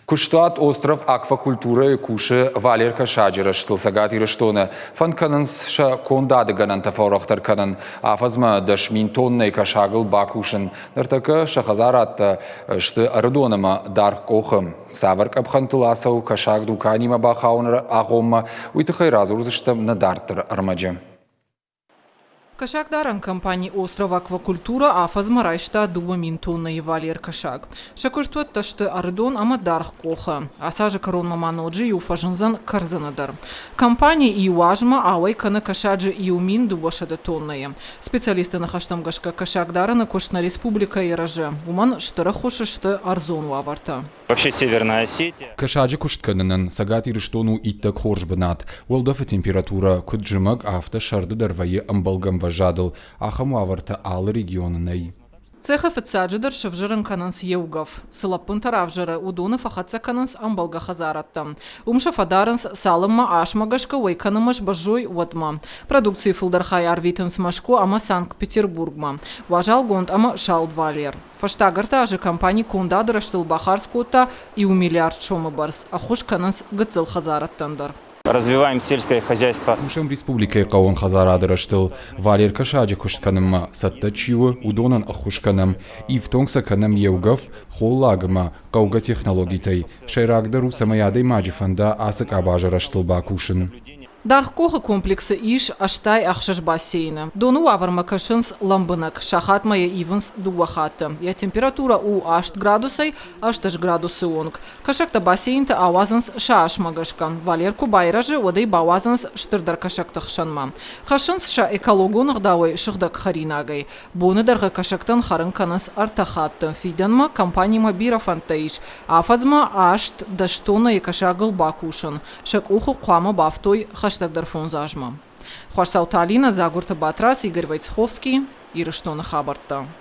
Куыстуат «Остров аквакультурӕйы» кусы Валер Кӕсаджы рӕзтыл Цӕгат Ирыстоны. Фӕнд кӕнынц сӕ кондады гӕнӕнтӕ фӕуӕрӕхдӕр кӕнын, афӕдзмӕ 10 000 тоннӕйы кӕсагыл бакусын. Ныртӕккӕ сӕ хӕдзарадтӕ сты Ӕрыдон ӕмӕ Даргъ-Къохы. Цавӕр къӕпхӕнтыл ацӕуы кӕсаг дуканимӕ бахауыны агъоммӕ, уый тыххӕй радзурдзыстӕм нӕ дарддӕры ӕрмӕджы. Кӕсагдарӕн компани «Остров Аквакультура» афӕдзмӕ райста 2000 тоннӕйы валер кӕсаг. Сӕ куыстуӕттӕ сты Ӕрыдон ӕмӕ Даргъ-Къохы. Ацы азы кӕронмӕ ма ноджы иу фӕзындзӕн Кӕрдзыны дӕр. Компани иу азмӕ ауӕй кӕны кӕсаджы 1200 тоннӕйы. Специалистты ныхӕстӕм гӕсгӕ кӕсагдарыны куыст нӕ республикӕйы рӕзы. Уымӕн стыр ӕххуыс сты ӕрдзон уавӕртӕ. Вообще Северная Осетия. Кӕсаджы куыст кӕнынӕн Цӕгат Ирыстон у иттӕг хорз бынат. Уӕлдӕфы температурӕ куыд зымӕг, афтӕ сӕрды дӕр вӕййы ӕмбӕлгӕ ӕмвӕзадыл. Ахӕм уавӕртӕ алы регионы нӕй. Цехы фыццаджыдӕр сӕвзӕрын кӕнынц еугӕф. Цы лӕппынтӕ равзӕры, уыдоны фӕхӕццӕ кӕнынц ӕмбӕлгӕ хӕдзарадтӕм. Уым сӕ фӕдарынц, цалынмӕ асмӕ гӕсгӕ уӕй кӕнынмӕ сбӕззой, уӕдмӕ. Продукцийы фылдӕр хай арвитынц Мӕскуы ӕмӕ Санкт-Петербургмӕ. Уазалгонд ӕмӕ салд валер. Фӕстаг ӕртӕ азы компани кондады рӕзтыл бахардз кодта иу миллиард сомы бӕрц, ӕххуыс кӕнынц гыццыл хӕдзарадтӕн дӕр. Развиваем сельское хозяйство. Кусӕм республикӕйы хъӕууон хӕдзарады рӕзтыл. Валер кӕсаджы куыст кӕнынмӕ цӕттӕ чи у, уыдонӕн ӕххуыс кӕнӕм, ифтонг сӕ кӕнӕм еугӕф, холлаг ӕмӕ хъӕугӕ технологитӕй. Сӕйрагдӕр у, цӕмӕй адӕймаджы фӕнда ацы къабазы рӕзтыл бакусын. Даргъ-Къохы комплексы ис 86 бассейны. Доны уавӕрмӕ кӕсынц лӕмбынӕг, сахатмӕ йӕ ивынц дыууӕ хатты. Йӕ температурӕ у аст градусӕй 18 градусы онг. Кӕсӕгтӕ бассейнты ауадзынц сӕ асмӕ гӕсгӕ. Валер куы байрӕзы, уӕд ӕй бауадзынц стырдӕр кӕсӕгты хсӕнмӕ. Хӕссынц сӕ экологон ӕгъдауӕй сыгъдӕг хӕринагӕй. Боны дӕргъы кӕсӕгтӕн хӕрын кӕнынц ӕртӕ хатты. Фидӕнмӕ компанимӕ бирӕ фӕндтӕ ис. Афӕдзмӕ 18 тоннӕйы кӕсагыл бакусын. Сӕ къухы хъуамӕ бафтой хӕстӕгдӕр фондз азмӕ. Хуасдзауты Алинӕ, Дзагуырты Батрадз, Игорь Войцеховский, Ирыстоны хабӕрттӕ.